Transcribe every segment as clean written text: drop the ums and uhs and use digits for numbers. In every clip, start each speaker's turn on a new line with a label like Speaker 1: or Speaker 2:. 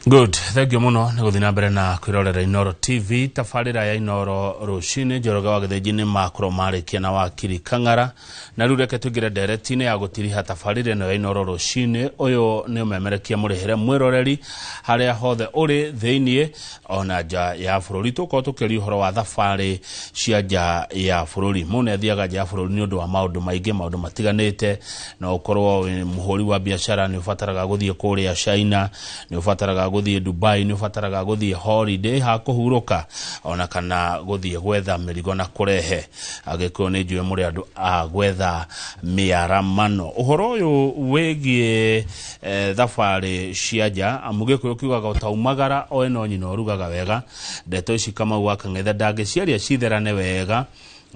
Speaker 1: Good, thank you muno nĩ gũthiĩ na mbere na kwĩrorera Inoro TV, tabarĩra ya Inoro rũcinĩ. Njoroge wa Gĩthĩnji nĩ makorwo marĩkia na wakiri Kang'ara, na rĩu reke tũingĩre ndereti-inĩ ya gũtiriha tabarĩra ĩno ya Inoro rũcinĩ. Ũyũ nĩ ũmemerekia mũrĩhĩre mwĩroreri harĩa hothe ũrĩ thĩiniĩ ona nja ya bũrũri. Tũkorwo tũkĩaria ũhoro wa thabarĩ cia nja ya bũrũri. Mũndũ nĩ athiaga nja ya bũrũri nĩ ũndũ wa maũndũ maingĩ, maũndũ matiganĩte. No ũkorwo wĩ mũhũri wa biacara, nĩ ũbataraga gũthiĩ kũrĩa China, nĩ ũbataraga gũthiĩ Dubai, nĩ ũbataraga gũthiĩ holiday ha kũhurũka, ona kana gũthiĩ gwetha mĩrigo na kũrehe. Agĩkũyũ nĩ njũĩ mũrĩ andũ a gwetha mĩaramano. Ũhoro ũyũ wĩgiĩ thabarĩ cia nja, amu Gĩkũyũ kiugaga ũtaumagara oĩ no nyina ũrugaga wega. Ndeto ici Kamau wa Kang'ethe ndangĩciaria citherane wega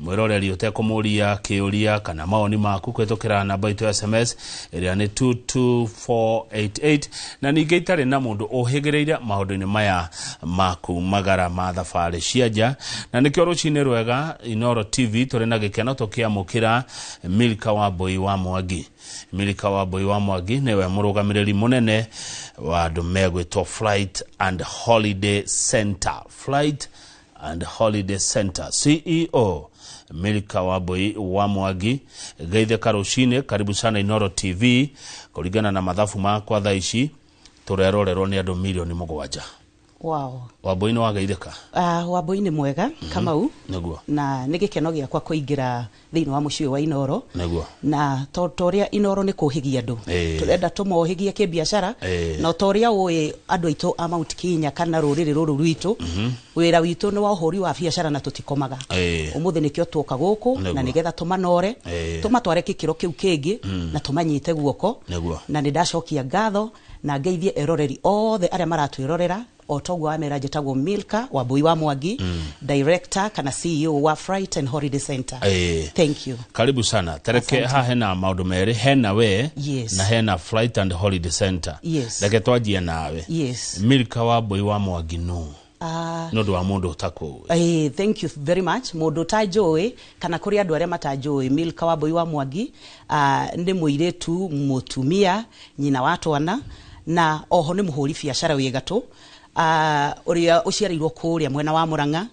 Speaker 1: mwĩroreri ũtekũmũria kĩũria kana mawoni maku kũhĩtũkĩra namba itũ ya SMS ĩrĩa nĩ 22488, na ningĩ itarĩ na mũndũ ũhĩgĩrĩire maũndũ-inĩ maya ma kumagara ma thabarĩ cia nja. Na nĩkĩo rũcinĩ rwega Inoro TV tũrĩ na gĩkeno tũkĩamũkĩra Milka Wambui wa Mwangi. Milka Wambui wa Mwangi nĩwe mũrũgamĩrĩri mũnene wa andũ megwĩtwo Flight and Holiday Center. Flight and Holiday Center CEO Milka Wambui wa Mwangi, geithĩka rũcinĩ, karibu sana Inoro TV. Kũringana na mathabu makwa thaa ici tũrerorerwo nĩ andũ 7 milioni. Wambui, nĩ wageithĩka?
Speaker 2: Wambui nĩ mwega, Kamau. Na nĩ gĩkeno gĩakwa kũingĩra thĩinĩ wa mũciĩ wa Inoro. Na to ta ũrĩa Inoro nĩ kũhĩgia andũ, tũrenda tũmohĩgie kĩbiacara. Na ta ũrĩa ũĩ, andũ aitũ a Mount Kenya kana rũrĩrĩ rũrũ rwitũ, wĩra witũ nĩ wa ũhũri wa biacara na tũtikomaga. Ũmũthĩ nĩkĩo tuoka gũkũ na nĩgetha tũmanore, tũmatware gĩkĩro kĩu kĩngĩ na tũmanyite guoko. Na nĩ ndacokia ngatho na ngeithie eroreri othe arĩa maratwĩrorera. O toguo wamera, njĩtagwo Milka Wambui wa Mwangi, director kana CEO wa Flight and Holiday Center. Thank you.
Speaker 1: Karibu sana. Tereke.
Speaker 2: Asante.
Speaker 1: Haha hena maũndũ merĩ, hena we na hena Flight and Holiday Center. Reke twanjie nawe. Milka Wambui wa Mwangi nũ? Nĩ ũndũ wa mũndũ ũtakũĩ.
Speaker 2: Thank you very much. Mũndũ ũtanjũĩ kana kũrĩ andũ arĩa matanjũĩ, Milka Wambui wa Mwangi nĩ mũirĩtu mũtumia, nyina wa twana, na oho nĩ mũhũri biacara wĩ gatũ, ũrĩa ũciarĩirwo kũrĩa mwena wa Murang'a,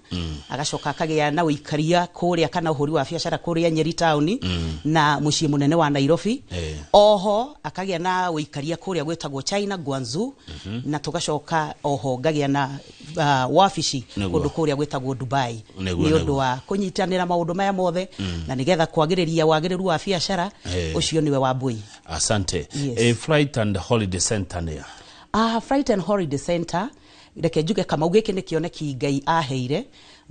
Speaker 2: agacoka akagĩa na ũikaria kũrĩa kana ũhũri wa biacara kũrĩa Nyeri taũni na mũciĩ mũnene wa Nairobi. Oho akagĩa na ũikaria kũrĩa gwĩtagwo China, Guangzhou, na tũgacoka oho ngagĩa na wabici kũndũ kũrĩa gwĩtagwo Dubai, nĩ ũndũ wa kũnyitanĩra maũndũ maya mothe na nĩgetha kwagĩrĩria wagĩrĩru wa biacara. Ũcio nĩwe Wambui.
Speaker 1: Asante.
Speaker 2: Yes.
Speaker 1: Flight and Holiday Center nĩ ya?
Speaker 2: Flight and Holiday Center, reke njuge, Kamau, gĩkĩ nĩ kĩoneki Ngai aheire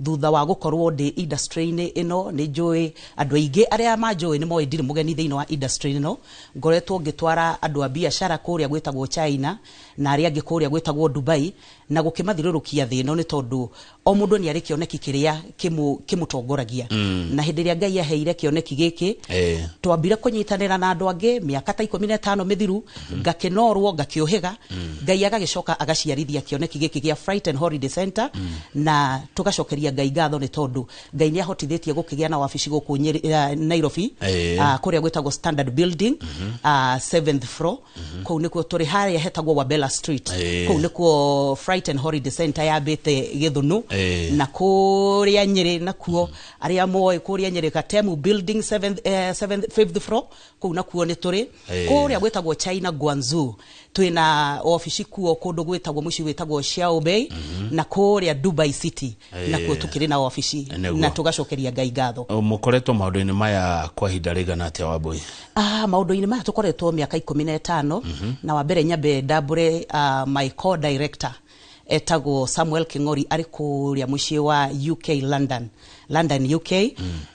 Speaker 2: thutha wa gũkorwo ndĩ industry-inĩ ĩno. Nĩ njũĩ andũ aingĩ arĩa manjũĩ nĩ moĩ ndirĩ mũgeni thĩinĩ wa industry ĩno. Ngoretwo ngĩtwara andũ a biacara kũrĩa gwĩtagwo China na arĩa angĩ kũrĩa gwĩtagwo Dubai na gũkĩmathiũrũrũkia thĩ ĩno, nĩ tondũ o mũndũ nĩ arĩ kĩoneki kĩrĩa kĩmũtongoragia. Na hĩndĩ ĩrĩa Ngai aheire kĩoneki gĩkĩ, twambire kũnyitanĩra na andũ angĩ mĩaka ta 15 mĩthiru, ngakĩnorwo, ngakĩũhĩga. Ngai agagĩcoka agaciarithia kĩoneki gĩkĩ gĩa Flight and Holiday Center, na tũgacokeria Ngai ngatho nĩ tondũ Ngai nĩ ahotithĩtie gũkĩgĩa na wabici gũkũ Nairobi, kũrĩa gwĩtagwo Standard Building, seventh floor. Kũu nĩkuo tũrĩ, harĩa hetagwo Wabella Street. Kũu nĩkuo Flight and Holiday Center yambĩte Gĩthũnũ. Na kũrĩa Nyĩrĩ nakuo, arĩa moĩ kũrĩa Nyĩrĩ, Katemu Building, seventh, fifth floor, kũu nakuo nĩ tũrĩ. Kũrĩa gwĩtagwo China, Guangzhou, twĩna obici kuo kũndũ gwĩtagwo mũciĩ wĩtagwo Xiaobei, na kũrĩa Dubai City nakuo tũkĩrĩ na obici. Na tũgacokeria Ngai ngatho.
Speaker 1: Mũkoretwo maũndũ-inĩ maya kwa ihinda rĩigana atĩa, Wambui?
Speaker 2: Maũndũ-inĩ maya tũkoretwo mĩaka 15. Na wa mbere nyambe ndambũre my co-director etagwo Samuel King'ori, arĩ kũrĩa mũciĩ wa UK, London, London UK.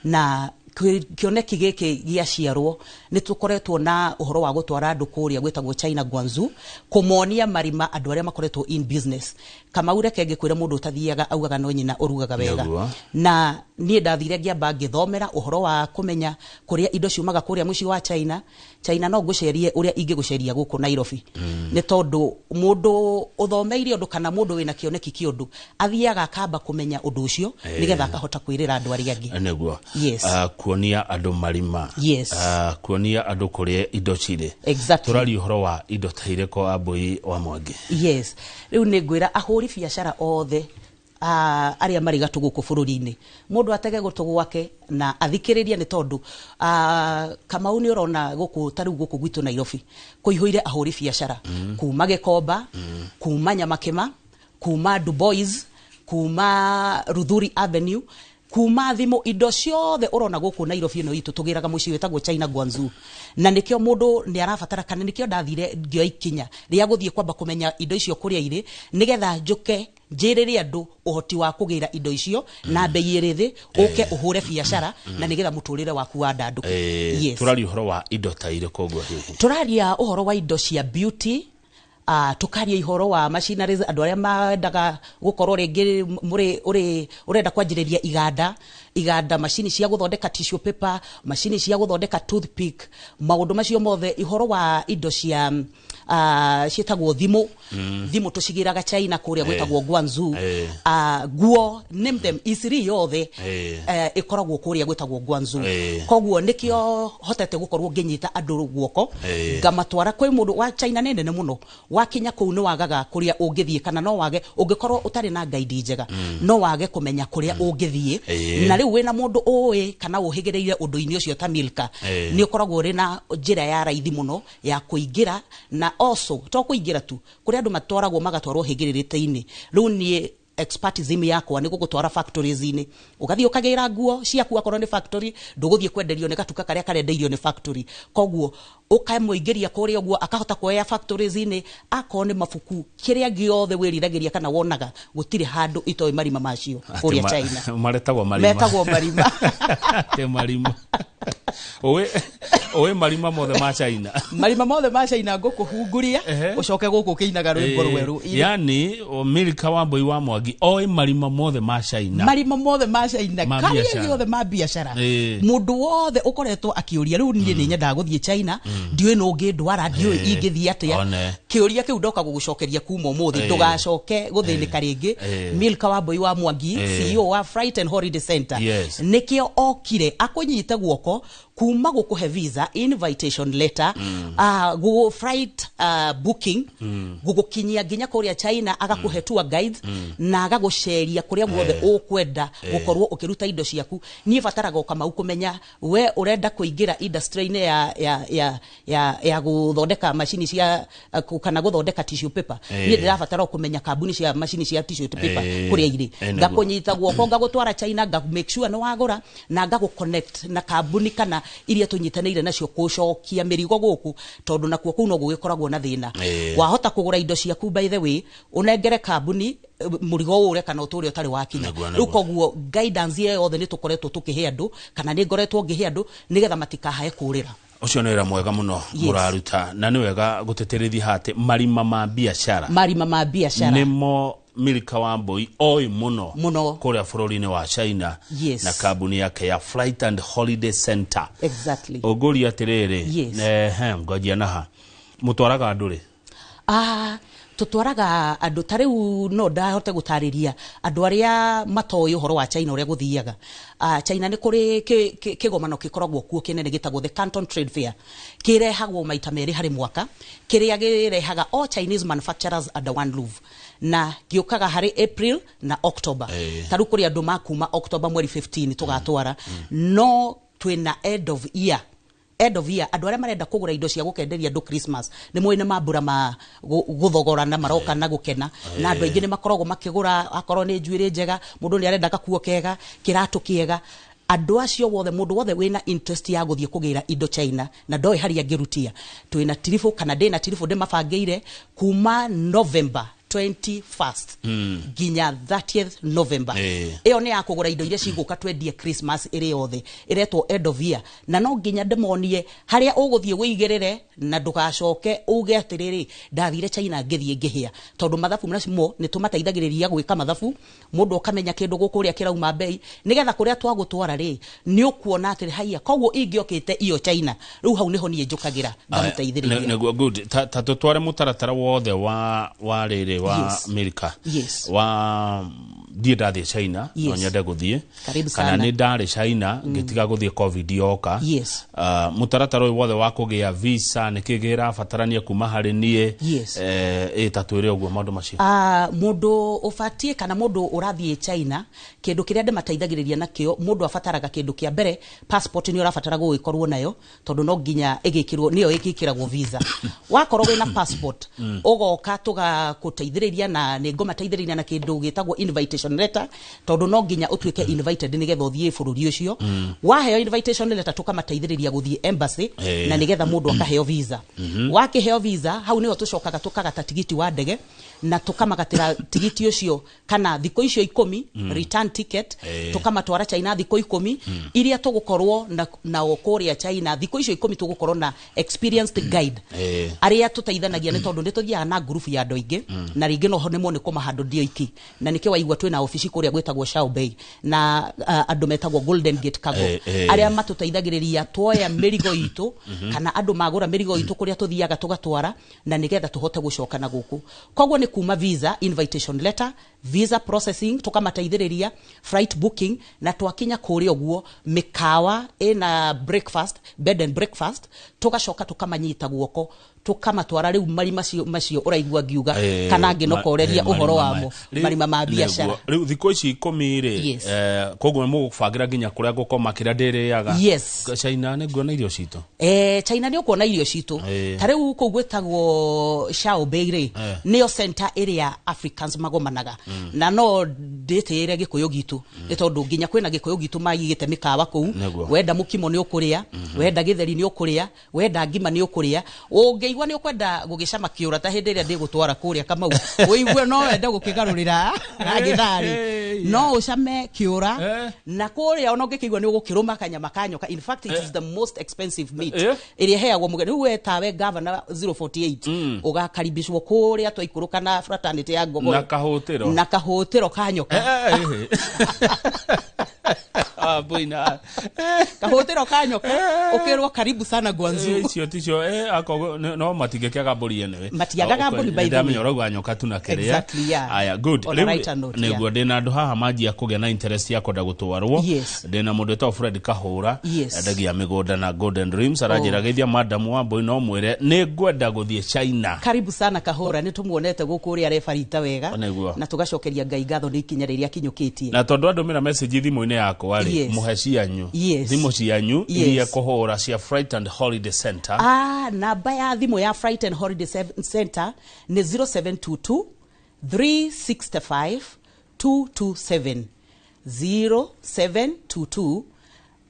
Speaker 2: Na kĩoneki gĩkĩ gĩaciarwo, nĩ tũkoretwo na ũhoro wa gũtwara andũ kũrĩa gwĩtagwo China, Guangzhou, kũmonia marima andũ arĩa makoretwo in business. Kamau, reke ngĩkwĩre, mũndũ ũtathiaga augaga no nyina ũrugaga wega. Na niĩ ndathire ngĩamba ngĩthomera ũhoro wa kũmenya kũrĩa indo ciumaga kũrĩa mũciĩ wa China. China no ngũcerie ũrĩa ingĩgũceria gũkũ Nairobi, nĩ tondũ mũndũ ũthomeire ũndũ kana mũndũ wĩna kĩoneki kĩa ũndũ athiaga akamba kũmenya ũndũ ũcio nĩgetha akahota kwĩrĩra andũ arĩa angĩ. Yes.
Speaker 1: Kuonia andũ marima.
Speaker 2: Yes.
Speaker 1: Kuonia andũ kũrĩa indo cirĩ.
Speaker 2: Exactly.
Speaker 1: Tũraria ũhoro wa indo ta irĩkũ, Wambui wa Mwangi?
Speaker 2: Yes, rĩu nĩ ngwĩra ahũri biacara othe arĩa marĩ gatũ gũkũ bũrũri-inĩ, mũndũ atege gũtũ gwake na athikĩrĩrie, nĩ tondũ Kamau, nĩ ũrona gũkũ ta rĩu gũkũ gwitũ Nairobi kũihũire ahũri biacara kuma Gĩkomba, kuma Nyamakĩma, kuma Dubois, kuma Ruthuri Avenue, kuma thimũ, indo ciothe ũrona gũkũ Nairobi ĩno itũ tũgĩraga mũciĩ wĩtagwo China Guangzhou. Na nĩkĩo mũndũ nĩ arabatara, kana nĩkĩo ndathire ngĩoya ikinya rĩa gũthiĩ kwamba kũmenya indo icio kũrĩa irĩ, nĩgetha njũke njĩrĩre andũ ũhoti wa kũgĩra indo icio na mbei ĩrĩ thĩ, ũke ũhũre biacara na nĩgetha mũtũrĩre waku wandandũke. Yes.
Speaker 1: Tũraria ũhoro wa indo ta irĩkũ ũguo hihi?
Speaker 2: Tũraria ũhoro wa indo cia beauty, tukaria ihoro wa machineries, andũ arĩa mendaga gũkorwo rĩngĩ mũrĩ ũrĩ ũrenda kwanjĩrĩria iganda, macini cia gũthondeka tissue paper, macini cia gũthondeka toothpick, maũndũ macio mothe, ũhoro wa indo cia ciĩtagwo thimũ. Thimũ tũcigĩraga China kũrĩa gwĩtagwo Guangzhou. Nguo, name them, isiri yothe ĩkoragwo kũrĩa gwĩtagwo Guangzhou. Koguo nĩkĩo hotete gũkorwo ngĩnyita andũ guoko, ngamatwara kwĩ mũndũ wa China. Nĩ nene mũno, wakinya kũu nĩ wagaga kũrĩa ũngĩthiĩ, kana no wage ũngĩkorwo ũtarĩ na guide njega, no wage kũmenya kũrĩa ũngĩthiĩ. Na rĩu wĩna mũndũ ũĩ kana ũhĩgĩrĩire ũndũ-inĩ ũcio ta Milka, nĩ ũkoragwo ũrĩ na njĩra ya raithi mũno ya kũingĩra. Na also to kũingĩra tu, kũrĩ andũ matwaragwo magatwarwo hĩgĩrĩrĩte-inĩ. Rĩu niĩ expertism yakwa nĩ gũgũtwara factories-inĩ, ũgathiĩ ũkagĩra nguo ciaku. Akorwo nĩ factory, ndũgũthiĩ kwenderio nĩ gatuka karĩa karendeirio nĩ factory. Koguo ũkamũingĩria kũrĩa ũguo, akahota kuoya factories-inĩ, akorwo nĩ mabuku, kĩrĩa gĩothe wĩriragĩria kana wonaga, gũtirĩ handũ itoĩ marima macio kũrĩa China.
Speaker 1: Maretagwo marima?
Speaker 2: Metagwo marima.
Speaker 1: Atĩ marima, ũĩ marima mothe ma China?
Speaker 2: Marima mothe ma China ngũkũhunguria. Ũcoke gũkũ ũkĩinaga rwĩmbo rwerũ.
Speaker 1: Yani Milka Wambui wa Mwangi oĩ marima mothe ma China.
Speaker 2: Marima mothe ma China.
Speaker 1: Ma
Speaker 2: karĩa
Speaker 1: biacara.
Speaker 2: Gĩothe ma biacara. Mũndũ wothe ũkoretwo akĩũria, rĩu niĩ nĩ nyendaga gũthiĩ China, ndiũĩ nũ ũngĩndwara, ndiũĩ ingĩthiĩ atĩa,
Speaker 1: One.
Speaker 2: kĩũria kĩu ndoka gũgũcokeria kuma ũmũthĩ. Ndũgacoke gũthĩnĩka rĩngĩ. Milka Wambui wa Mwangi, CEO wa Flight and Holiday Center, nĩkĩo okire akũnyite guoko kuma gũkũhe visa invitation letter, flight booking, gũgũkinyia nginya kũrĩa China, agakũhe tour guides na agagũceria kũrĩa guothe ũkwenda gũkorwo ũkĩruta indo ciaku. Niĩ bataraga o Kamau kũmenya we ũrenda kũingĩra industry-inĩ ya gũthondeka macini cia kana gũthondeka tissue paper. Niĩ ndĩrabatara o kũmenya kambuni cia macini cia tissue paper kũrĩa irĩ.
Speaker 1: Nĩguo.
Speaker 2: Ngakũnyita guoko, ngagũtwara China, nga make sure nĩ wagũra na ngagũ connect na kambuni kana iria tũnyitanĩire nacio gũcokia mĩrigo gũkũ, tondũ nakuo kũu no gũgĩkoragwo na thĩna. Wahota kũgũra indo ciaku, by the way, ũnengere kambuni mũrigo ũre kana ũtũre ũtarĩ wakinya.
Speaker 1: Nĩguo,
Speaker 2: Rĩu
Speaker 1: nĩguo.
Speaker 2: koguo guidance ĩyo yothe nĩ tũkoretwo tũkĩhe andũ, kana nĩ ngoretwo ngĩhe andũ, nĩgetha matikahae kũrĩra.
Speaker 1: Ũcio nĩ wĩra mwega mũno
Speaker 2: Yes.
Speaker 1: mũraruta, na nĩ wega gũtĩtĩrithia haha atĩ marima ma biacara
Speaker 2: marima ma biacara
Speaker 1: nĩmo Milka Wambui oĩ mũno
Speaker 2: Mũno.
Speaker 1: kũrĩa bũrũri-inĩ wa China na kambuni yake ya Flight and Holiday Center. Ũngũria atĩrĩrĩ, ehe, ngwanjia naha, mũtwaraga andũ rĩ?
Speaker 2: Tũtwaraga andũ ta rĩu, no ndahote gũtarĩria andũ arĩa matoĩ ũhoro wa China ũrĩa gũthiaga. China nĩ kũrĩ kĩgomano gĩkoragwo kuo kĩnene gĩtagwo the Canton Trade Fair, kĩrehagwo maita merĩ harĩ mwaka, kĩrĩa kĩrehaga all Chinese manufacturers under one roof, na gĩũkaga harĩ April na October. Ta rĩu kũrĩ andũ makuma October mweri 15 tũgatwara, no twĩna end of year, andũ arĩa marenda kũgũra indo cia gũkenderia andũ Christmas. Nĩ moĩ nĩ mambura ma gũthogorana, maroka na gũkena, na andũ aingĩ nĩ makoragwo makĩgũra, akorwo nĩ njuĩrĩ njega, mũndũ nĩ arenda gakuo kega, kĩratũ kĩega. Andũ acio wothe, mũndũ wothe wĩna interest ya gũthiĩ kũgĩra indo China na ndoĩ harĩa angĩrutia, twĩna tiribũ, kana ndĩna tiribũ ndĩmabangĩire kuma November 21st nginya 30th November. Ĩyo nĩ ya kũgũra indo iria cigũka twendie Christmas ĩrĩ yothe, ĩretwo end of year. Na no nginya ndĩmonie harĩa ũgũthiĩ wĩigĩrĩre na ndũgacoke uge atĩrĩrĩ, ndathire China ngĩthiĩ ngĩhĩa, tondũ mathabu nacio nĩ tũmateithagĩrĩria gwĩka mathabu, mũndũ ũkamenya kĩndũ gũkũ ũrĩa kĩrauma mbei, nĩgetha kũrĩa twagũtwara rĩ, nĩ ũkuona atĩrĩ haiya, koguo ingĩokĩte iyo China. Rĩu hau nĩho niĩ njũkagĩra ngamũteithĩrĩria.
Speaker 1: Nĩguo, good. Ta tũtware mũtaratara wothe wa rĩrĩ wa
Speaker 2: Yes.
Speaker 1: Milka
Speaker 2: Yes.
Speaker 1: wa Ndiĩ ndathiĩ China, no nyende gũthiĩ.
Speaker 2: Karibu
Speaker 1: Kana
Speaker 2: sana.
Speaker 1: nĩ ndarĩ China, ngĩtiga gũthiĩ COVID yoka. Mũtaratara ũyũ wothe wa kũgĩa visa, nĩkĩ kĩrabatarania kuma harĩ niĩ? Ĩ ta twĩre ũguo maũndũ macio.
Speaker 2: Mũndũ ũbatiĩ kana mũndũ ũrathiĩ China, kĩndũ kĩrĩa ndĩmateithagĩrĩria nakĩo, mũndũ abataraga kĩndũ kĩa mbere passport, nĩ ũrabatara gũgĩkorwo nayo tondũ no nginya ĩgĩkĩrwo, nĩyo ĩgĩkĩragwo visa. Wakorwo wĩna passport, ũgoka tũgakũteithĩrĩria, na nĩ ngũmateithĩrĩria na kĩndũ gĩtagwo invitation letter, tondũ no nginya ũtuĩke invited nĩgetha ũthiĩ bũrũri ũcio. Waheo invitation letter, tũkamateithĩrĩria gũthiĩ embassy na nĩgetha mũndũ akaheo visa. Wakĩheo visa, hau nĩho tũcokaga tũkagata tigiti wa ndege na tũkamagatĩra tigiti ũcio kana thikũ icio 10, return ticket. Tũkamatwara China thikũ 10 iria tũgũkorwo nao kũrĩa China. Thikũ icio 10 tũgũkorwo na experienced guide arĩa tũteithanagia, nĩ tondũ nĩ tũthiaga na ngurubu ya andũ aingĩ, na rĩngĩ no nemwo nĩ kũma handũ ndio iki, na nĩkĩo waigua twĩna obici kũrĩa gwĩtagwo Shao Bay na andũ metagwo Golden Gate Cargo, arĩa matũteithagĩrĩria tuoya mĩrigo itũ kana andũ magũra mĩrigo itũ kũrĩa tũthiaga tũgatwara, na nĩgetha tũhote gũcoka na gũkũ. Koguo nĩ kuma visa invitation letter, visa processing, tũkamateithĩrĩria flight booking, na twakinya kũrĩa ũguo mĩkawa ĩna breakfast, bed and breakfast, tũgacoka tũkamanyita guoko tũkamatwara rĩu marima macio ũraigua ngiuga kana ngĩnokoreria ũhoro
Speaker 1: marima
Speaker 2: wamo. Marima ma biacara.
Speaker 1: Nĩguo. Rĩu thikũ ici 10 rĩ, koguo nĩ mũgũbangĩra nginya kũrĩa ngũkoma, kĩrĩa ndĩrĩaga? China nĩ nguona irio citũ?
Speaker 2: China nĩ ũkuona irio citũ. Ta rĩu kũu gwĩtagwo Shao Bay rĩ, nĩyo center ĩrĩa Africans magomanaga, na no ndĩtĩĩre gĩkũyũ gitũ, nĩ tondũ nginya kwĩna gĩkũyũ gitũ maigĩte mĩkawa kũu. Wenda mũkimo nĩ ũkũrĩa, wenda gĩtheri nĩ ũkũrĩa, wenda ngima nĩ ũkũrĩa. Ũngĩigua nĩ ũkwenda gũgĩcama kĩũra, ta hĩndĩ ĩrĩa ndĩgũtwara kũrĩa Kamau, ũigue no wende gũkĩgarũrĩra gĩthari, no ũcame kĩũra. Na kũrĩa ona ũngĩkĩigua nĩ ũgũkĩrũma kanyama ka nyoka. In fact, it is the most expensive meat ĩrĩa ĩheagwo mũgeni. Rĩu we tawe governor 048 ũgakaribishwo kũrĩa twaikũrũka na fraternity ya Ngogoyo
Speaker 1: Na kahũtĩro.
Speaker 2: Na kahũtĩro ka nyoka.
Speaker 1: Ah, boina.
Speaker 2: Kahũtĩro ka nyoka, ũkĩrwo karibu sana Guangzhou.
Speaker 1: Icio ticio, akorwo no matingĩkĩaga mbũri anyway.
Speaker 2: Matiagaga mbũri, by the way.
Speaker 1: Ndamenya ũrauga nyoka tu na kĩrĩa.
Speaker 2: Exactly, yeah.
Speaker 1: Aya, good.
Speaker 2: On a lighter note, yeah.
Speaker 1: Nĩguo ndĩna andũ haha manjia kũgĩa na interest ya kwenda gũtwarwo. Ndĩna mũndũ wĩtagwo Fred Kahũra, endagia mĩgũnda na Golden Dreams, aranjĩra, geithia madam wa mbũi, no mwĩre nĩ ngwenda gũthiĩ China.
Speaker 2: Karibu sana Kahũra, nĩ tũmuonete gũkũ ũrĩa arebarita wega.
Speaker 1: Nĩguo.
Speaker 2: Na tũgacokeria Ngai ngatho nĩ ikinya rĩrĩa akinyũkĩtie.
Speaker 1: Na tondũ andũmĩra message thimũ-inĩ yakwa rĩ, mũhe cianyu, thimũ cianyu iria kũhũra cia Flight and Holiday Center.
Speaker 2: Namba ya thimũ ya Flight and Holiday Center nĩ 0722 365 227, 0722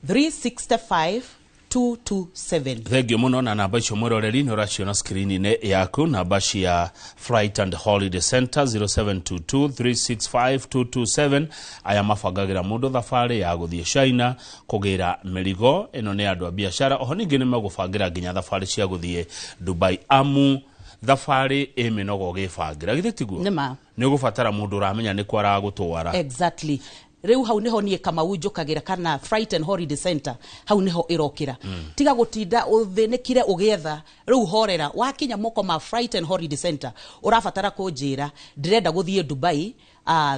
Speaker 2: 365 227.
Speaker 1: Thengio mũno. Na namba icio, mwĩroreri, nĩ ũraciona screen-inĩ yaku, namba cia Flight and Holiday Center, 0722 365 227. Aya mabangagĩra mũndũ thabarĩ ya gũthiĩ China kũgĩra mĩrigo. Ĩno nĩ andũ a biacara. Oho ningĩ nĩ megũbangĩra nginya thabarĩ cia gũthiĩ Dubai, amu thabarĩ ĩ mĩnoga ũgĩbangĩra, githĩ tiguo?
Speaker 2: Nĩ ma.
Speaker 1: Nĩ ũgũbatara mũndũ ũramenya nĩ kwa aragũtwara.
Speaker 2: Exactly. Rĩu hau nĩho niĩ Kamau njũkagĩra, kana Flight and Holiday Center hau nĩho ĩrokĩra. Tiga gũtinda ũthĩnĩkire ũgĩetha, rĩu horera. Wakinya moko ma Flight and Holiday Center, ũrabatara kũnjĩra ndĩrenda gũthiĩ Dubai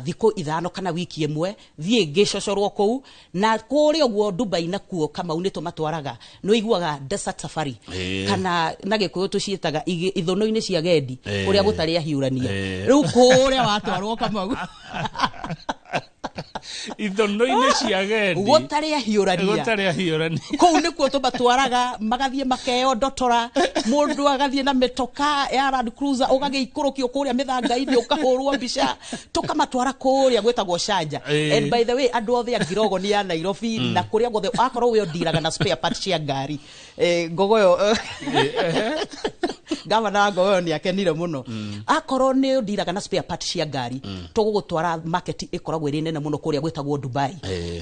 Speaker 2: thikũ 5 kana wiki 1, thiĩ ngĩcocorwo kũu na kũrĩa ũguo Dubai. Nakuo Kamau nĩ tũmatwaraga, nĩ ũiguaga desert safari, kana na gĩkũyũ tũciĩtaga ithũnũ-inĩ cia gendi, kũrĩa gũtarĩ ahiũrania. Rĩu kũrĩa watwarwo Kamau,
Speaker 1: Ithũnũ-inĩ cia gendi.
Speaker 2: Gũtarĩ ahiũrania.
Speaker 1: Gũtarĩ ahiũrania.
Speaker 2: Kũu nĩkuo tũmatwaraga, magathiĩ makeo ndotora, mũndũ agathiĩ na mĩtoka ya Land Cruiser, ũgagĩikũrũkio kũrĩa mĩthanga-inĩ, ũkahũrwo mbica. Tũkamatwara kũrĩa gwĩtagwo Sharjah. And by the way, andũ othe a Ngirogoni ya Nairobi na kũrĩa guothe akorwo we ũndiraga na spare part cia ngari, Ngogoyo, gavana wa Ngogoyo nĩ akenire mũno. Akorwo nĩ ũndiraga na spare part cia ngari, tũgũgũtwara market ĩkoragwo ĩrĩ nene mũno kũrĩa gwĩtagwo Dubai.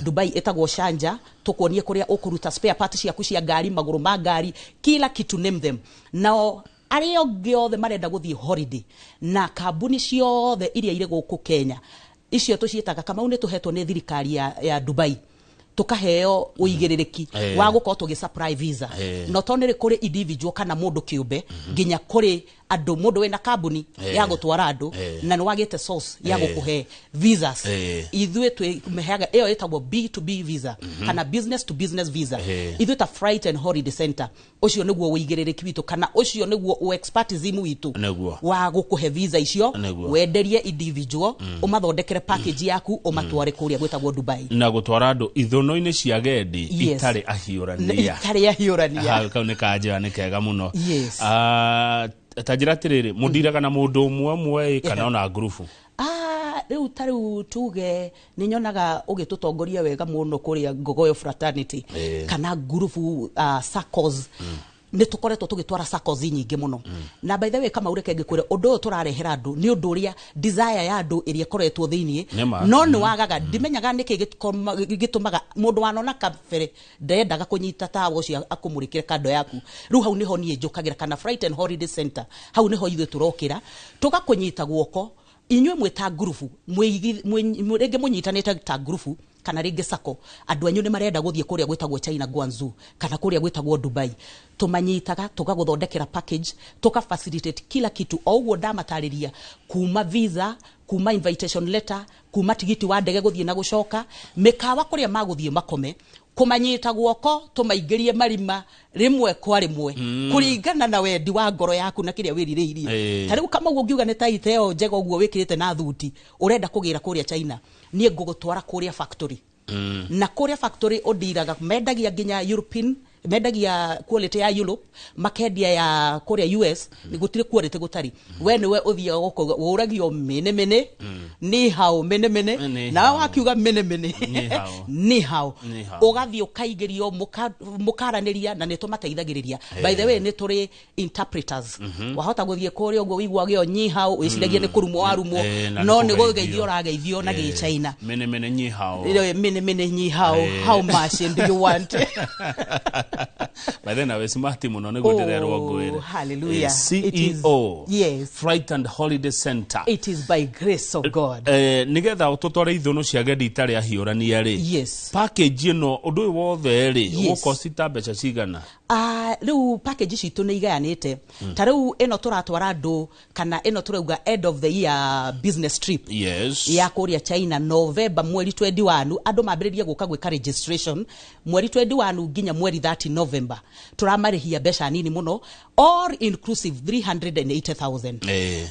Speaker 2: Dubai ĩtagwo Sharjah. Tũkuonie kũrĩa ũkũruta spare part ciaku cia ngari, magũrũ ma ngari, kila kitu, name them. Nao arĩa angĩ othe marenda gũthiĩ holiday na kambuni ciothe iria irĩ gũkũ Kenya, icio tũciĩtaga Kamau nĩ tũhetwo nĩ thirikari ya Dubai, tukaheo ũigĩrĩrĩki wa gũkorwo tũgĩ supply visa. No to nĩ kũrĩ individual kana mũndũ kĩũmbe, nginya kũrĩ Andũ, mũndũ wĩna kambuni ya gũtwara andũ na nĩ wagĩte source ya gũkũhe visas, ithuĩ twĩmeheaga ĩyo ĩtagwo B2B visa kana business to business visa. Ithuĩ ta Flight and Holiday Center, ũcio nĩguo ũigĩrĩrĩki witũ kana ũcio nĩguo expertism witũ wa gũkũhe visa icio, wenderie individual, ũmathondekere package yaku, ũmatware kũrĩa gwĩtagwo Dubai.
Speaker 1: Na gũtwara andũ ithono-inĩ cia gendi itarĩ ahiũrania.
Speaker 2: Itarĩ ahiũrania.
Speaker 1: Hau kau nĩ kanjĩra nĩ kega mũno.
Speaker 2: Yes.
Speaker 1: Ah, ta njĩra atĩrĩrĩ, mũndiraga na mũndũ ũmwe ũmwe ĩ, kana ona ngurubu?
Speaker 2: Ah, rĩu ta rĩu tuge nĩ nyonaga ũgĩtũtongoria wega mũno kũrĩa Ngogoyo Fraternity kana ngurubu, SACCOs. Nĩ tũkoretwo tũgĩtwara SACCOs nyingĩ mũno. Na by the way, Kamau, reke ngĩkwĩre, ũndũ ũyũ tũrarehera andũ nĩ ũndũ ũrĩa desire ya andũ ĩrĩa ĩkoretwo thĩiniĩ.
Speaker 1: Nĩma.
Speaker 2: No nĩ wagaga, ndimenyaga nĩkĩ gĩtũmaga mũndũ wanona kabere ndendaga kũnyita tawa ũcio akũmũrĩkĩre kando yaku. Rĩu hau nĩho niĩ njũkagĩra kana Flight and Holiday Center, hau nĩho ithuĩ tũrokĩra tũgakũnyita guoko. Inyuĩ mwĩ ta ngurubu, rĩngĩ mũnyitanĩte ta ngurubu kana rĩngĩ SACCO, andũ anyu nĩ marenda gũthiĩ kũrĩa gwĩtagwo China, Guangzhou, kana kũrĩa gwĩtagwo Dubai. Tũmanyitaga, tũgagũthondekera package, tũka facilitate kila kitu o ũguo ndamatarĩria, kuma visa, kuma invitation letter, kuma tigiti wa ndege gũthiĩ na gũcoka, mĩkawa kũrĩa magũthiĩ makome, kũmanyita guoko tũmaingĩrie marima rĩmwe kwa rĩmwe kũringana na wendi wa ngoro yaku na kĩrĩa wĩrirĩirie. Ta rĩu Kamau, ũngiuga nĩ taita ĩyo njega ũguo wĩkĩrĩte na thuti ũrenda kũgĩra kũrĩa China, niĩ ngũgũtwara kũrĩa factory. Na kũrĩa factory ũndiraga mendagia nginya European, mendagia quality ya Europe, makendia ya kũrĩa US. Gũtirĩ quality gũtarĩ. We nĩwe ũthiaga gũkauga ũragio mĩnĩ mĩnĩ ni hao mĩnĩ mĩnĩ.
Speaker 1: Ni
Speaker 2: Nawe
Speaker 1: hao.
Speaker 2: wakiuga mĩnĩ mĩnĩ
Speaker 1: Ni hao.
Speaker 2: ni hao.
Speaker 1: Ni hao.
Speaker 2: Ũgathiĩ ũkaingĩrio, mũkaranĩria na nĩ tũmateithagĩrĩria. By the way, nĩ tũrĩ interpreters. Wahota gũthiĩ kũrĩa ũguo ũiguage o nyi hao, wĩciragie nĩ kũrumwo warumwo,
Speaker 1: Na
Speaker 2: no
Speaker 1: nĩ
Speaker 2: nĩ
Speaker 1: kũgeithio.
Speaker 2: gũgeithio ũrageithio na gĩchina.
Speaker 1: Mene mene nyi hao.
Speaker 2: Mene mene nyi hao. How much do you want?
Speaker 1: By then nawe smart mũno nĩguo
Speaker 2: Oh,
Speaker 1: ndĩrerwo ngwĩre.
Speaker 2: hallelujah. It is-
Speaker 1: CEO
Speaker 2: yes.
Speaker 1: Flight and Holiday Center.
Speaker 2: It is by grace of God.
Speaker 1: Nĩgetha tũtware ithũnũ cia gendi itarĩ ahiũrania rĩ,
Speaker 2: Yes.
Speaker 1: package ĩno, ũndũ ũyũ wothe rĩ, ũgũkosti ta mbeca cigana?
Speaker 2: Ah, rĩu package citũ nĩ igayanĩte. Ta rĩu ĩno tũratwara andũ kana ĩno tũrauga end of the year business trip ya kũrĩa China, November mweri 21, andũ mambĩrĩrie gũka gwĩka registration mweri 21 nginya mweri 30 November. Tũramarĩhia mbeca nini mũno, all inclusive 380,000.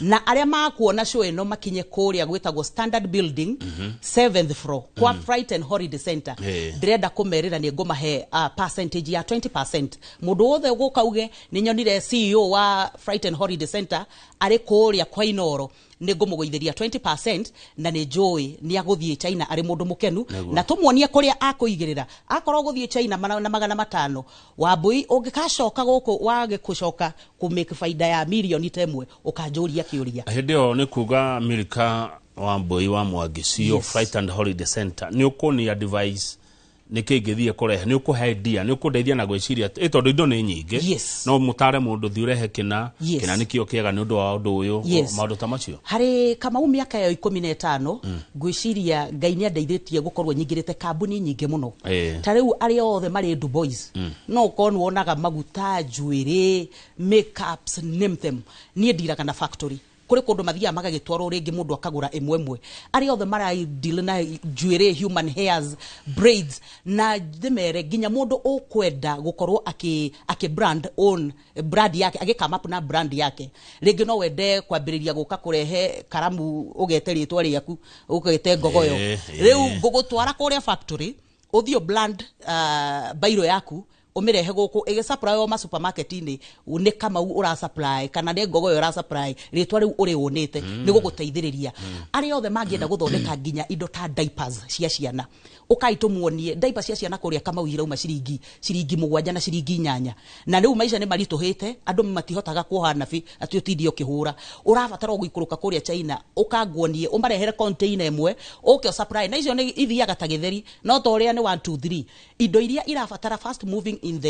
Speaker 2: Na arĩa makuona show ĩno makinye kũrĩa gwĩtagwo Standard Building, seventh floor, kwa Flight and Holiday Center. Ndĩrenda kũmerĩra nĩ ngũmahe percentage ya 20%. Mũndũ wothe ũgũka uge nĩ nyonire CEO wa Flight and Holiday Center arĩ kũrĩa kwa Inoro, nĩ ngũmũgũithĩria 20%, na nĩ njũĩ nĩ agũthiĩ China arĩ mũndũ mũkenu. Na tũmuonie kũrĩa akũigĩrĩra. Akorwo gũthiĩ China na 500, Wambui, ũngĩkacoka gũkũ wage gũcoka kũmake baida ya mirioni ta ĩmwe, ũkanjũria kĩũria.
Speaker 1: Hĩndĩ ĩyo nĩ kuga Milka Wambui wa Mwangi, CEO Flight and Holiday Center, nĩ ũkũni advice nĩ kĩ ingĩthiĩ kũrehe, nĩ ũkũhe idea, nĩ ũkũndeithia na gwĩciria tondũ indo nĩ nyingĩ. No mũtare mũndũ thiĩ ũrehe kĩna, kĩna nĩkĩo kĩega nĩ ũndũ wa ũndũ ũyũ, maũndũ ta macio.
Speaker 2: Harĩ Kamau, mĩaka ĩyo 15, ngwĩciria Ngai nĩ andeithĩtie gũkorwo nyingĩrĩte kambuni nyingĩ mũno. Ta rĩu arĩa othe marĩ Dubois, no ũkorwo nĩ wonaga maguta, njuĩrĩ, makeups, name them, niĩ ndiraga na factory. Kũrĩ kũndũ mathiaga magagĩtwarwo, rĩngĩ mũndũ akagũra ĩmwe ĩmwe. Arĩa othe maradeal na njuĩrĩ, human hairs, braids, na ndĩmere nginya mũndũ ũkwenda gũkorwo akĩ brand own brand yake, agĩ come up na brand yake, rĩngĩ no wende kwambĩrĩria gũka kũrehe karamu ũgete rĩtwa rĩaku, ũgete Ngogoyo. Rĩu ngũgũtwara kũrĩa factory, ũthiĩ brand bairo yaku, ũmĩrehe gũkũ ĩgĩsupply o ma supermarket-inĩ, nĩ Kamau ũra supply kana nĩ Ngogoyo ũra supply, rĩtwa rĩu ũrĩũnĩte nĩ gũgũteithĩrĩria. Arĩa othe mangĩenda gũthondeka nginya indo ta diapers cia ciana, ũkai tũmuonie diapers cia ciana. Kũrĩa Kamau irauma ciringi 7 na ciringi 8. Na rĩu maica nĩ maritũhĩte, andũ matihotaga kuoha nabi atĩ ũtinde ũkĩhũra. Ũrabatara o gũikũrũka kũrĩa China, ũkanguonie, ũmarehere container ĩmwe, ũke ũsupply, na icio nĩ ithiaga ta gĩtheri, no ta ũrĩa nĩ 1 2 3 indo iria irabatara fast moving in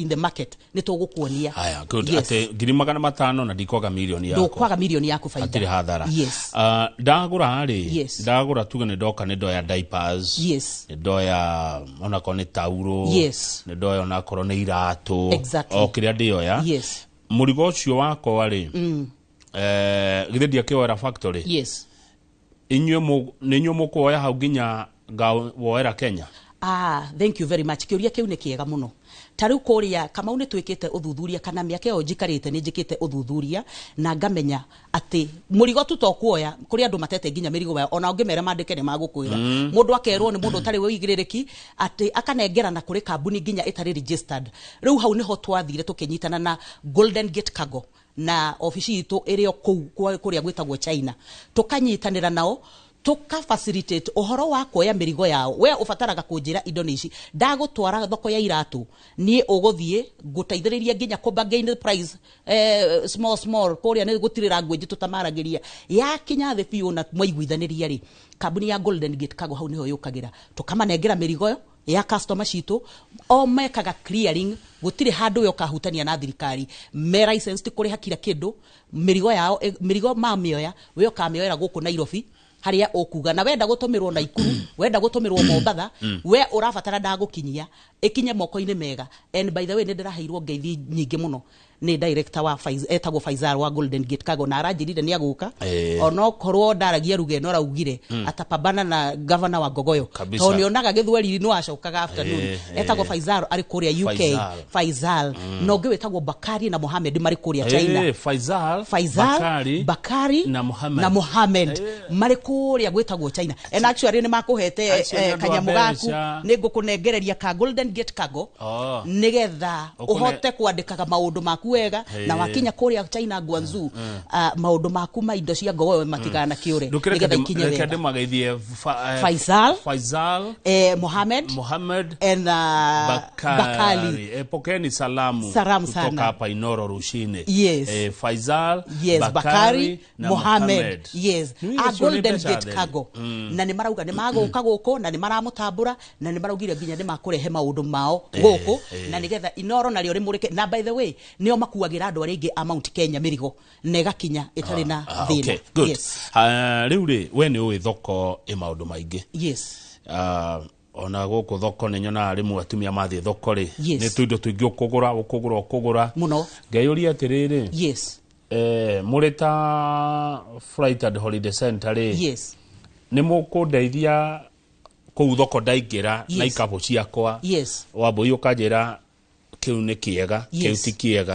Speaker 2: the market, nĩ tũgũkuonia.
Speaker 1: Haya, good.
Speaker 2: Yes.
Speaker 1: Atĩ 500,000 na ndikwaga mirioni yakwa.
Speaker 2: Ndũkwaga mirioni yaku baida.
Speaker 1: Hatirĩ hathara.
Speaker 2: Yes.
Speaker 1: Ndagũra rĩ, ndagũra, tuge nĩ ndoka nĩ ndoya diapers, nĩ ndoya onakorwo nĩ tauro, nĩ ndoya onakorwo nĩ iratũ, o kĩrĩa ndĩoya, mũrigo ũcio wakwa rĩ, Githĩ ndiakĩoera factory?
Speaker 2: Yes.
Speaker 1: Inyuĩ nĩ inyuĩ mũkuoya hau nginya ngawoera Kenya?
Speaker 2: Ah, thank you very much. Kĩũria kĩu nĩ kĩega mũno. Ta rĩu kũrĩa Kamau nĩ twĩkĩte ũthuthuria, kana mĩaka ĩyo njikarĩte nĩ njĩkĩte ũthuthuria na ngamenya atĩ mũrigo tu to kuoya, kũrĩ andũ matete nginya mĩrigo yao, ona ũngĩmera mandĩke nĩ magũkwĩra. Mũndũ akerwo nĩ mũndũ ũtarĩ wĩigĩrĩrĩki atĩ akanengerana kũrĩ kambuni nginya ĩtarĩ registered. Rĩu hau nĩho twathire tũkĩnyitana na Golden Gate Cargo, na obici itũ ĩrĩ o kũu kũrĩa gwĩtagwo China, tũkanyitanĩra nao tuka facilitate ũhoro wa kuoya mĩrigo yao. We ũbataraga kũnjĩra indo nĩ ici, ndagũtwara thoko ya iratũ, niĩ ũgũthiĩ ngũteithĩrĩria nginya kũ bargain price, small small kũrĩa nĩ gũtirĩ language tũtamaragĩria, yakinya thĩ biũ na mwaiguithanĩria rĩ, kambuni ya Golden Gate Cargo hau nĩho yũkagĩra, tũkamanengera mĩrigo ĩyo ya customer citũ, o mekaga clearing, gũtirĩ handũ we ũkahutania na thirikari, me licensed kũrĩha kila kĩndũ. Mĩrigo yao, mĩrigo mamĩoya, we ũkamĩoera gũkũ Nairobi harĩa ũkuga, na wenda gũtũmĩrwo Naikuru, wenda gũtũmĩrwo Mombatha, we ũrabatara ndagũkinyia ĩkinye moko-inĩ mega. And by the way, nĩ ndĩraheirwo ngeithi nyingĩ mũno nĩ director wa etagwo Faisal wa Golden Gate Cargo, na aranjĩrire nĩ agũka, onokorwo ndaragia ruga ĩno araugire atapambana na governor wa Ngogoyo,
Speaker 1: Kabisa.
Speaker 2: tondũ nĩonaga gĩthweri no acokaga afternoon. Etagwo Faisal, arĩ kũrĩa UK.
Speaker 1: Faisal.
Speaker 2: Faisal, na ũngĩ wĩtagwo Bakari na Mohamed marĩ kũrĩa China.
Speaker 1: Faisal,
Speaker 2: Faisal,
Speaker 1: Bakari,
Speaker 2: Bakari
Speaker 1: na Mohamed.
Speaker 2: Na Mohamed marĩ kũrĩa gwĩtagwo China, and actually nĩ makũhete
Speaker 1: Acio nĩ andũ a
Speaker 2: kanyamũ gaku,
Speaker 1: mbeca.
Speaker 2: nĩ ngũkũnengereria ka Golden Gate Cargo nĩgetha ũhote kwandĩkaga maũndũ maku wega, na wakinya kũrĩa China Guangzhou, maũndũ maku ma indo cia Ngogoyo matikanakĩũre,
Speaker 1: Ndũkĩreke
Speaker 2: nĩgetha ikinye
Speaker 1: reke
Speaker 2: wega.
Speaker 1: ndĩmageithie
Speaker 2: Faisal,
Speaker 1: Faisal,
Speaker 2: Mohamed,
Speaker 1: Mohamed
Speaker 2: and
Speaker 1: Bakari.
Speaker 2: Bakari.
Speaker 1: Pokeeni salamu
Speaker 2: Salamu
Speaker 1: kutoka
Speaker 2: sana.
Speaker 1: hapa Inoro Rushine.
Speaker 2: Yes.
Speaker 1: Faisal,
Speaker 2: Yes,
Speaker 1: Bakari,
Speaker 2: Bakari,
Speaker 1: na
Speaker 2: Mohamed.
Speaker 1: Mohamed.
Speaker 2: Yes.
Speaker 1: Nĩ
Speaker 2: A
Speaker 1: acio nĩ
Speaker 2: Golden
Speaker 1: mbeca
Speaker 2: Gate
Speaker 1: theri.
Speaker 2: Cargo, na nĩ marauga nĩ magũka gũkũ na nĩ maramũtambũra, na nĩ maraugire nginya nĩ makũrehe maũndũ mao gũkũ, na nĩgetha Inoro narĩo rĩmũrĩke. Na by the way, nĩo makuagĩra andũ arĩa aingĩ a Mount Kenya mĩrigo na ĩgakinya ĩtarĩ na thĩna.
Speaker 1: Okay, good.
Speaker 2: Yes.
Speaker 1: Rĩu rĩ, we nĩ ũĩ thoko ĩ maũndũ maingĩ.
Speaker 2: Yes.
Speaker 1: Ona gũkũ thoko nĩ nyonaga rĩmwe atumia mathiĩ thoko rĩ, nĩ tũindo tũingĩ ũkũgũra ũkũgũra ũkũgũra
Speaker 2: Mũno.
Speaker 1: Ngeyũria atĩrĩrĩ, mũrĩ ta Flight and Holiday Center rĩ, nĩ mũkũndeithia kũu thoko ndaingĩra na ikabũ ciakwa, wambũi ũkanjĩra kĩu nĩ kĩega, kĩu ti kĩega,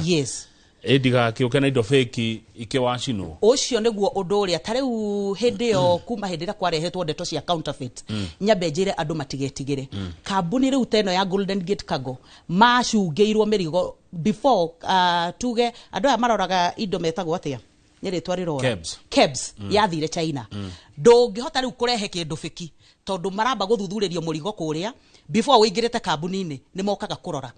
Speaker 1: ĩ ndigakĩũke na indo fake ikĩwacinwo?
Speaker 2: Ũcio nĩguo ũndũ ũrĩa ta rĩu hĩndĩ ĩyo, kuma hĩndĩ ĩrĩa kwarehetwo ndeto cia counterfeit, nyambe njĩre andũ matigetigĩre. Kambuni rĩu ta ĩno ya Golden Gate Cargo macungĩirwo mĩrigo before, tuge andũ aya maroraga indo metagwo atĩa, nĩ rĩtwa rĩrora?
Speaker 1: Kebs.
Speaker 2: Kebs. Yathire China, ndũngĩhota rĩu kũrehe kĩndũ fake, tondũ maramba gũthuthurĩrio mũrigo kũrĩa before ũingĩrĩte kambuni-inĩ. Nĩ mokaga kũrora,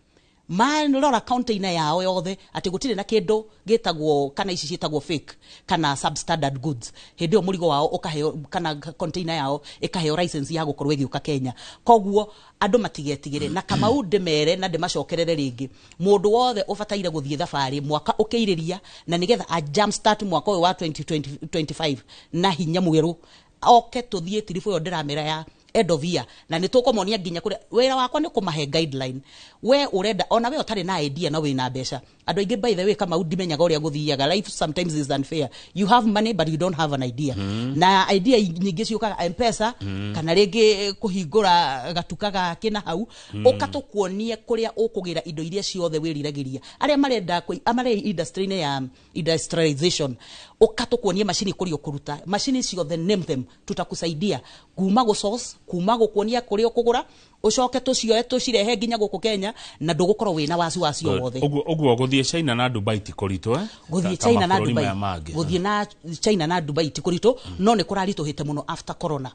Speaker 2: marora container yao yothe atĩ gũtirĩ na kĩndũ gĩtagwo kana ici ciĩtagwo fake kana substandard goods. Hĩndĩ ĩyo mũrigo wao ũkaheo, kana container yao ĩkaheo license ya gũkorwo ĩgĩũka Kenya. Koguo andũ matigetigĩre. Na Kamau, ndĩmere na ndĩmacokerere rĩngĩ, mũndũ wothe ũbataire gũthiĩ thabarĩ mwaka ũkĩirĩria, na nĩgetha a jump start mwaka ũyũ wa 2025 na hinya mwerũ, oke tũthiĩ trip ĩyo ndĩramera ya end of year, na nĩ tũkũmonia nginya kũrĩa. Wĩra wakwa nĩ kũmahe guideline. We ũrenda, ona we ũtarĩ na idea na wĩna mbeca, andũ aingĩ, by the way, Kamau, ndimenyaga ũrĩa gũthiaga. Life sometimes is unfair. You have money but you don't have an idea, na idea nyingĩ ciũkaga Mpesa, kana rĩngĩ kũhingũra gatuka gake na hau. Ũka tũkuonie kũrĩa ũkũgĩra indo iria ciothe wĩriragĩria. Arĩa marenda marĩ industry-inĩ ya industrialization, ũka tũkuonie macini kũrĩa ũkũruta macini ciothe, name them, tutakusaidia kuma gũ source, kuma gũkuonia kũrĩa ũkũgũra, ũcoke tũcioe tũcirehe nginya gũkũ Kenya, na ndũgũkorwo wĩna wasiwasi o wothe.
Speaker 1: Ũguo gũthiĩ China na Dubai ti kũritũ, eh?
Speaker 2: Gũthiĩ
Speaker 1: Ta
Speaker 2: China na
Speaker 1: mabũrũri
Speaker 2: Dubai
Speaker 1: maya mangĩ.
Speaker 2: Gũthiĩ na China na Dubai ti kũritũ, no nĩ kũraritũhĩte mũno after corona,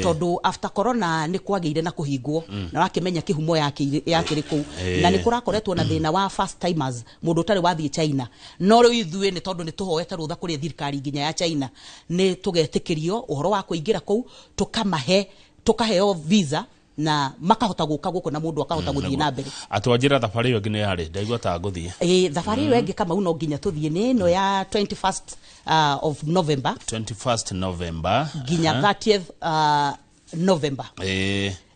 Speaker 2: tondũ after corona nĩ kwagĩire na kũhingwo, na wakĩmenya kĩhumo yakĩrĩ kũu, na nĩ kũrakoretwo na thĩna wa first timers, mũndũ ũtarĩ wathiĩ China. No rĩu ithuĩ nĩ tondũ nĩ tũhoete rũtha kũrĩ thirikari nginya ya China, nĩ tũgetĩkĩrio ũhoro wa kũingĩra kũu, tũkamahe, tũkaheo visa na makahota gũka gũkũ, na mũndũ akahota gũthiĩ na mbere.
Speaker 1: Atwanjĩra thabarĩ ĩyo ĩngĩ nĩ yarĩ, ndaigua ta ngũthiĩ.
Speaker 2: Ĩ, thabarĩ ĩyo ĩngĩ, Kamau, no nginya tũthiĩ nĩ ĩno ya 21st of November
Speaker 1: 21st November
Speaker 2: nginya 30th November.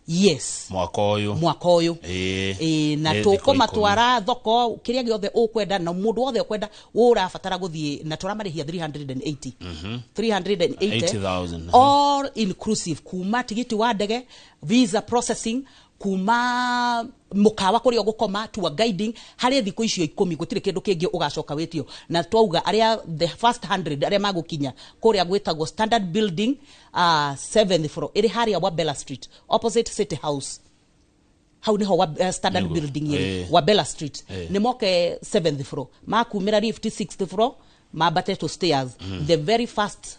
Speaker 2: Yes.
Speaker 1: Mwaka ũyũ.
Speaker 2: Mwaka ũyũ.
Speaker 1: Ĩĩ.
Speaker 2: Na
Speaker 1: Nĩ thikũ
Speaker 2: tũkũmatwara thoko kĩrĩa gĩothe ũkwenda na mũndũ wothe ũkwenda ũrabatara gũthiĩ, na tũramarĩhia 380 380
Speaker 1: 80,000.
Speaker 2: All inclusive, kuma tigiti wa ndege, visa processing, kuma mũkawa kũrĩa ũgũkoma, tour guiding harĩ thikũ icio 10, gũtirĩ kĩndũ kĩngĩ ũgacoka wĩtio. Na twauga arĩa the first 100 arĩa magũkinya kũrĩa gwĩtagwo Standard Building, seventh floor, ĩrĩ harĩa Wabella Street opposite City House. Hau niho wa, Standard Building ĩrĩ. Wabella Street. Nĩ moke seventh floor, makumĩra lift sixth floor, mambate to stairs, the very first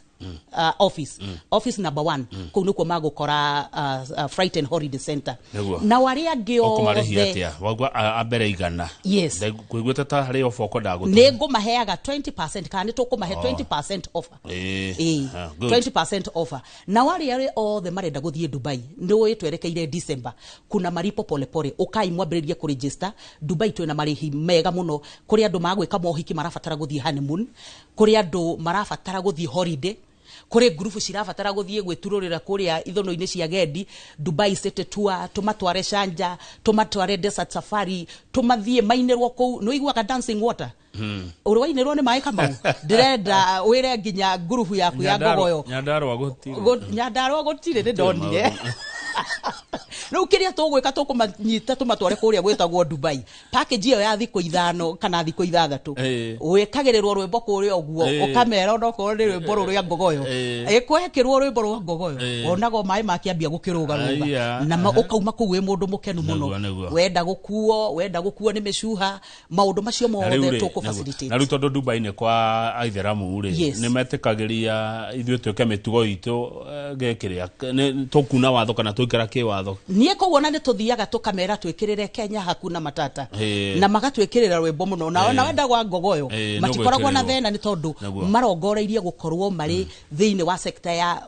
Speaker 2: office, office number one, kũu nĩkuo magũkora Fright and Holiday Center. Na arĩa angĩ
Speaker 1: Ũkũmarĩhia
Speaker 2: othe
Speaker 1: atĩa? Waigua a mbere 100.
Speaker 2: Yes.
Speaker 1: Kũiguĩte ta harĩ oba ũkwendaga gũtũhe.
Speaker 2: Nĩ ngũmaheaga 20%, kana nĩ tũkũmahe 20% offer. Ĩĩ.
Speaker 1: Ah, good.
Speaker 2: 20% offer. Na wale arĩa othe marenda gũthiĩ Dubai, nĩ ũĩ twerekeire December, kuna maripo polepole, ũkai mwambĩrĩrie kũregister Dubai. Twĩna marĩhi mega mũno kũrĩ andũ magwĩka mohiki marabatara gũthiĩ honeymoon, kũrĩ andũ marabatara gũthiĩ holiday, kũrĩ ngurubu cirabatara gũthiĩ gwĩturũrĩra kũrĩa ithono-inĩ cia gendi, Dubai City Tour, tũmatware Sharjah, tũmatware desert safari, tũmathiĩ mainĩrwo kũu. Nĩ ũiguaga dancing water? Ũrĩ wainĩrwo nĩ maĩ, Kamau? Ndĩrenda wĩre nginya ngurubu yaku ya ngogoyo.
Speaker 1: Nyandarũa gũtirĩ.
Speaker 2: Nyandarũa gũtirĩ, nĩ ndonire. Rĩu kĩrĩa tũgwĩka, tũkũmanyita tũmatware kũrĩa gwĩtagwo Dubai, package ĩyo ya thikũ 5 kana thikũ 6, wĩkagĩrĩrwo rwĩmbo kũrĩa ũguo, ũkamera onokorwo nĩ rwĩmbo rũrĩa ngogoyo, ĩkwekĩrwo rwĩmbo rwa ngogoyo, wonaga maĩ makĩambia gũkĩrũgarũga na ũkauma kũu wĩ mũndũ mũkenu mũno.
Speaker 1: Nĩguo, nĩguo.
Speaker 2: Wenda gũkuo nĩ mĩcuha, maũndũ macio
Speaker 1: Na rĩu
Speaker 2: mothe
Speaker 1: rĩ,
Speaker 2: tũkũ
Speaker 1: nĩguo. Na rĩu
Speaker 2: facilitate.
Speaker 1: tondũ Dubai nĩ kwa aithĩramu rĩ, nĩ metĩkagĩria ithuĩ twĩke mĩtugo itũ, gĩkĩrĩa tũkuna watho kana tũikara kĩwatho?
Speaker 2: Niĩ koguo na nĩ tũthiaga tũkamera twĩkĩrĩre Kenya hakuna matata, na magatwĩkĩrĩra rwĩmbo mũno na wenda gwa ngogoyo matikoragwo na
Speaker 1: nĩgwĩkĩrĩrwo.
Speaker 2: thĩna nĩ tondũ marongoreirie gũkorwo marĩ thĩinĩ wa sekta ya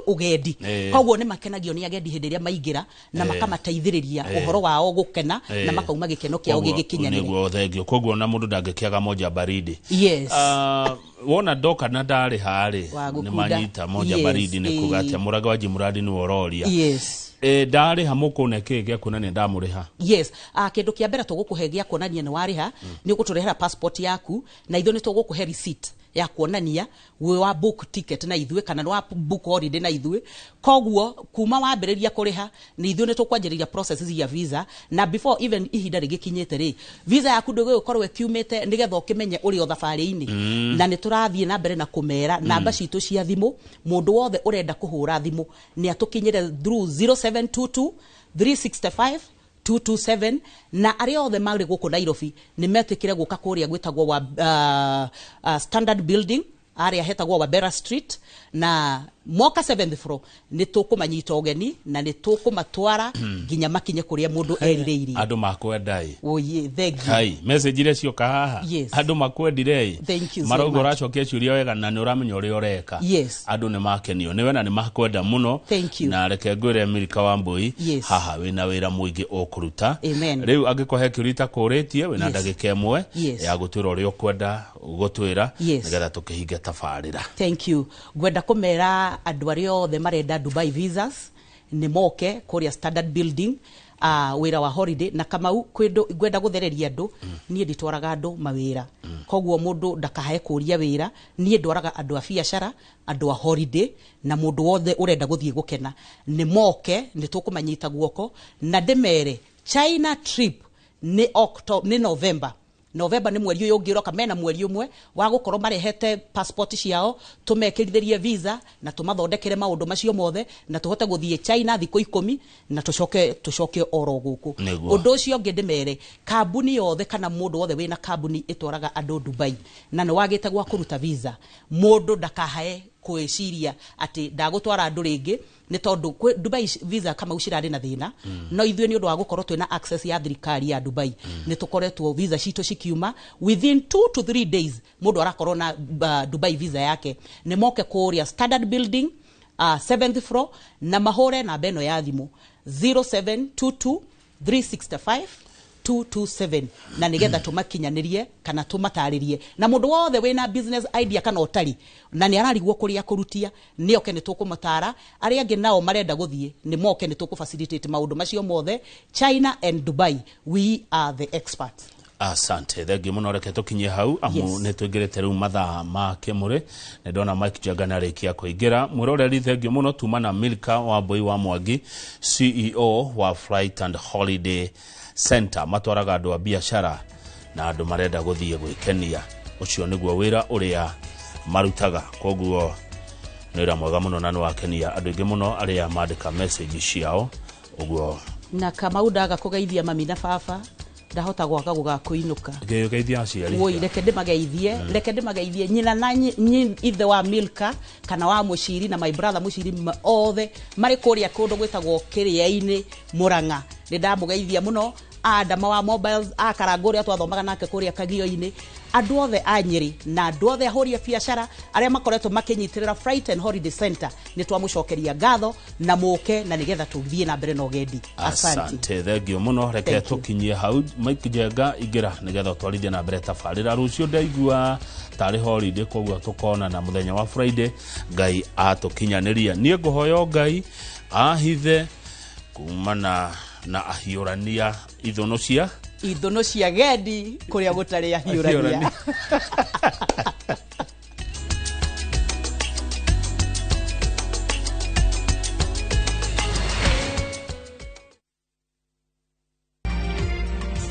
Speaker 2: ũgendi. Koguo nĩ makenagio nĩ agendi hĩndĩ ĩrĩa maingĩra na makamateithĩrĩria ũhoro wao gũkena na makauma gĩkeno kĩao gĩgĩkinyanĩre.
Speaker 1: Nĩguo, thengio. Koguo na mũndũ ndangĩkĩaga moja baridi.
Speaker 2: Yes.
Speaker 1: Ah, wona ndoka na ndarĩha rĩ,
Speaker 2: Wa
Speaker 1: nĩ
Speaker 2: gũkunda.
Speaker 1: manyita moja baridi nĩ kuga atĩa? Mũraga wa Jimuradi nĩwe ũroria. Ndarĩha mũkũne kĩ gĩa kuonania ndamũrĩha?
Speaker 2: Yes, kĩndũ kĩa mbere tũgũkũhe gĩa kuonania nĩ warĩha, nĩ ũgũtũrehera passport yaku, na ithuĩ nĩ tũgũkũhe receipt ya kuonania wĩ wa book ticket na ithuĩ kana nĩ wa book holiday na ithuĩ. Koguo kuma wambĩrĩria kũrĩha, nĩ ithuĩ nĩ tũkwanjĩrĩria process cia visa, na before even ihinda rĩgĩkinyĩte rĩ, visa yaku ndĩgũgĩkorwo ĩkiumĩte nĩgetha ũkĩmenye ũrĩ o thabarĩ-inĩ. Na nĩ tũrathiĩ na mbere na kũmera namba citũ cia thimũ. Mũndũ wothe ũrenda kũhũra thimũ nĩ atũkinyĩre through 0722 365 227, na arĩa othe marĩ gũkũ Nairobi nĩ metĩkĩre gũka kũrĩa gwĩtagwo wa Standard Building, harĩa hetagwo Wabera Street, na moka seventh floor nĩ tũkũmanyita ũgeni na nĩ tũkũmatwara nginya makinye kũrĩa mũndũ erirĩirie.
Speaker 1: Andũ makwenda ĩ.
Speaker 2: Oye, thank you.
Speaker 1: Kai message iria cioka haha, andũ makwendire ĩ.
Speaker 2: Thank you so
Speaker 1: Marauga
Speaker 2: much.
Speaker 1: ũracokia ciũria wega na nĩ ũramenya ũrĩa ũreka. Andũ nĩ makenio nĩwe na nĩ makwenda mũno.
Speaker 2: Thank you.
Speaker 1: Na reke ngwĩre, Milka Wambui, haha wĩna wĩra mũingĩ ũkũruta.
Speaker 2: Amen.
Speaker 1: Rĩu angĩkorwo he kĩũria itakũrĩtie, wĩna ndagĩka 1 ya gũtwĩra ũrĩa ũkwenda gũtwĩra, nĩgetha tũkĩhinge tabarĩra.
Speaker 2: Thank you. Ngwenda kũmera andũ arĩa othe marenda Dubai visas nĩ moke kũrĩa Standard Building, wĩra wa holiday. Na Kamau, kwĩndũ ngwenda gũthereria andũ, niĩ nditwaraga andũ mawĩra, koguo mũndũ ndakahae kũria wĩra. Niĩ ndwaraga andũ a biacara, andũ a holiday, na mũndũ wothe ũrenda gũthiĩ gũkena nĩ moke, nĩ tũkũmanyita guoko. Na ndĩmere China trip nĩ October, nĩ November. November nĩ mweri ũyũ ũngĩ ũroka. Mena mweri 1 wa gũkorwo marehete passport ciao, tũmekĩrithĩrie visa na tũmathondekere maũndũ macio mothe, na tũhote gũthiĩ China thikũ 10 na tũcoke oro gũkũ. Ũndũ ũcio ũngĩ ndĩmere, kambuni yothe kana mũndũ wothe wĩna kambuni ĩtwaraga andũ Dubai na nĩ wagĩte gwa kũruta visa, mũndũ ndakahae kwĩciria atĩ ndagũtwara andũ rĩngĩ, nĩ tondũ Dubai visa kama cirarĩ na thĩna. No ithuĩ nĩ ũndũ wa gũkorwo twĩna access ya thirikari ya Dubai, nĩ tũkoretwo visa citũ cikiuma within 2 to 3 days, mũndũ arakorwo na Dubai visa yake. Nĩ moke kũrĩa Standard Building, seventh floor, na mahũre namba ĩno ya thimũ 0722 365. 227, na nĩgetha tũmakinyanĩrie kana tũmatarĩrie. Na mũndũ wothe wĩna business idea kana ũtari na nĩ ararigwo kũrĩa kũrutia, nĩ oke, nĩ tũkũmũtara. Arĩa angĩ nao marenda gũthiĩ, nĩ moke, nĩ tũkũ facilitate maũndũ macio mothe. China and Dubai, we are the experts.
Speaker 1: Asante, thengiũ mũno. Reke tũkinyie hau amu nĩ tũingĩrĩte rĩu mathaa ma kĩmũrĩ. Nĩ ndona Mike Njenga nĩ arĩkia kũingĩra. Mwĩroreri, thengiũ mũno. Tuma na Milka Wambui wa Mwangi, CEO wa Flight and Holiday Center. Matwaraga andũ a biacara na andũ marenda gũthiĩ gwĩkenia. Ũcio nĩguo wĩra ũrĩa marutaga, koguo nĩ wĩra mwega mũno na nĩ wakenia andũ aingĩ mũno arĩa mandĩka message ciao ũguo.
Speaker 2: Na Kamau, ndaga kũgeithia mami na baba, ndahota gwaka gũgakũinũka.
Speaker 1: Geithia aciari.
Speaker 2: Woi, reke ndĩmageithie, reke ndĩmageithie, nyina na ithe wa Milka kana wa Mũciri na my brother Mũciri, othe marĩ kũrĩa kũndũ gwĩtagwo Kĩrĩa-inĩ, Mũrang'a. Nĩ ndamũgeithia mũno. Adama wa mobiles, akarangũ ũrĩa twathomaga nake kũrĩa Kagio-inĩ, andũ othe a Nyĩrĩ na andũ othe ahũri a biacara arĩa makoretwo makĩnyitĩrĩra Flight and Holiday Center, nĩ twamũcokeria ngatho, na mũke na nĩgetha tũthiĩ na mbere na ũgendi. Asante.
Speaker 1: Asante, thengio mũno. Reke
Speaker 2: Thank you.
Speaker 1: tũkinyie hau. Mike Njenga, ingĩra nĩgetha ũtwarithie na mbere tabarĩra. Rũciũ ndaigua tarĩ holiday, koguo tũkonana mũthenya wa Friday, Ngai atũkinyanĩria. Niĩ ngũhoya Ngai ahithe kumana na ahiũrania ithũnũ cia
Speaker 2: ithũnũ cia gendi kũrĩa gũtarĩ ahiũrania.
Speaker 1: Ahiũrania.